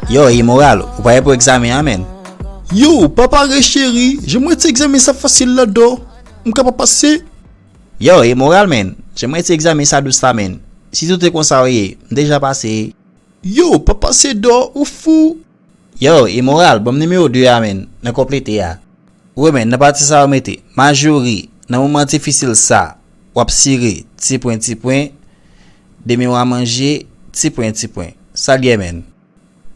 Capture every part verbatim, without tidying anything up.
Yo, Imoral, ou pare pou egzamen an, menn? Yo, pa pare cheri, jan mwen ti egzamen sa fasil ladan, m ka pa pase? Yo, Imoral, menn, jan mwen ti egzamen sa dous la, menn. Si tout te konsa w ye, m deja pase. Yo, pa pase dò, ou fou? Yo, Imoral, ban m nimewo de a, menn, nan konplete a. Wi, menn, nan pati sa yo mete, Majori, nan moman difisil sa, w ap sire, ti pwen, ti pwen, demi w a manje, ti pwen, ti pwen. Sa l ye, menn?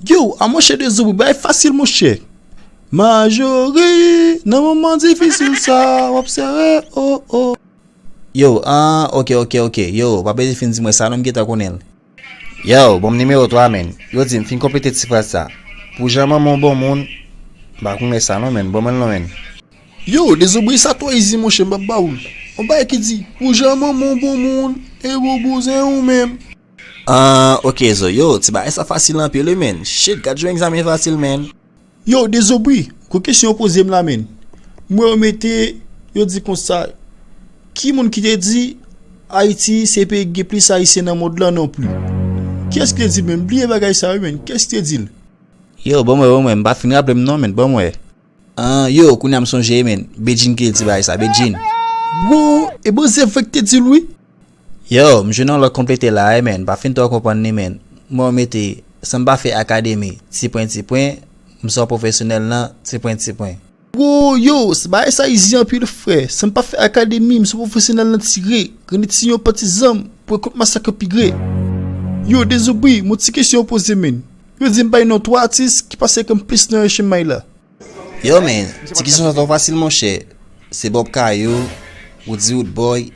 Yo, a monchè Dezobri, bagay fasil, monchè. Majori, nan moman difisil sa, w ap sere, o, o. Yo, an, oke, oke, oke. Yo, pa bezwen fin di mwen sa, non, m gentan konnen l. Yo, ban m nimewo twa, menn. Yo di m fin konplete ti fraz sa. Pou jan manman w bon moun, m pa konn lè sa, non, menn. Ban mwen l, non, menn. Yo, Dezobri, sa twò izi, monchè, m p ap ba ou l. Yon bagay ki di, pou jan manman w bon moun, e bon bouzen ou menm. An, oke, zo, yo, ti bagay sa fasil anpil, wi, menn. Shit, gad jan egzamen fasil, menn. Yo, Dezobri, gwo kesyon yo poze m la, menn. M wè yo mete, yo di konsa, ki moun ki te di Ayiti se peyi ki gen plis Ayisyen nan mond lan non pli? Kiyès ki te di l, menn? M bliye bagay sa, wi, menn. Kiyès ki te di l? Yo, ban m wè, ban m wè, m pa fin raple m non, menn, ban m wè. An, yo, kounye a m sonje, menn. Bedjine ki te di bagay sa, Bedjine. Wo, e bon, se vre ki te di l, wi. Yo, m jwenn yon lòt konplete la, wi, menn. M pa fin twò konprann li, menn. M wè yo mete, san m pa fè akademi, ti pwen, ti pwen, m sò pwofesyonèl nan, ti pwen, ti pwen. Wo, yo, s-, bagay sa izi anpil, frè. San m pa fè akademi, m sò pwofesyonèl nan, tire, grenn ti yon pati zanm, pwen kont masak anpigre. Yo, Dezobri, m yon ti kesyon yo poze, menn. Yo di m bay non twa atis ki pase ke m plis nan H M I la. Yo, menn, ti kesyon sa twò fasil, monchè. Se Bob Kayou, Roody Roodboy,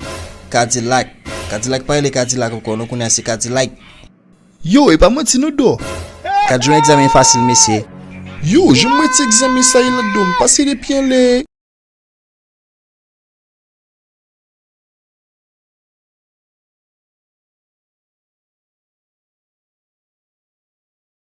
Kadilak. Kadilak pa rele Kadilak ankò, non, kounye a se Kadilak. Yo, e pa manti non, dò. Gad jan egzamen fasil, mesye. Yo, jan mwen ti egzamen sa ye ladan, m pase depi anlè.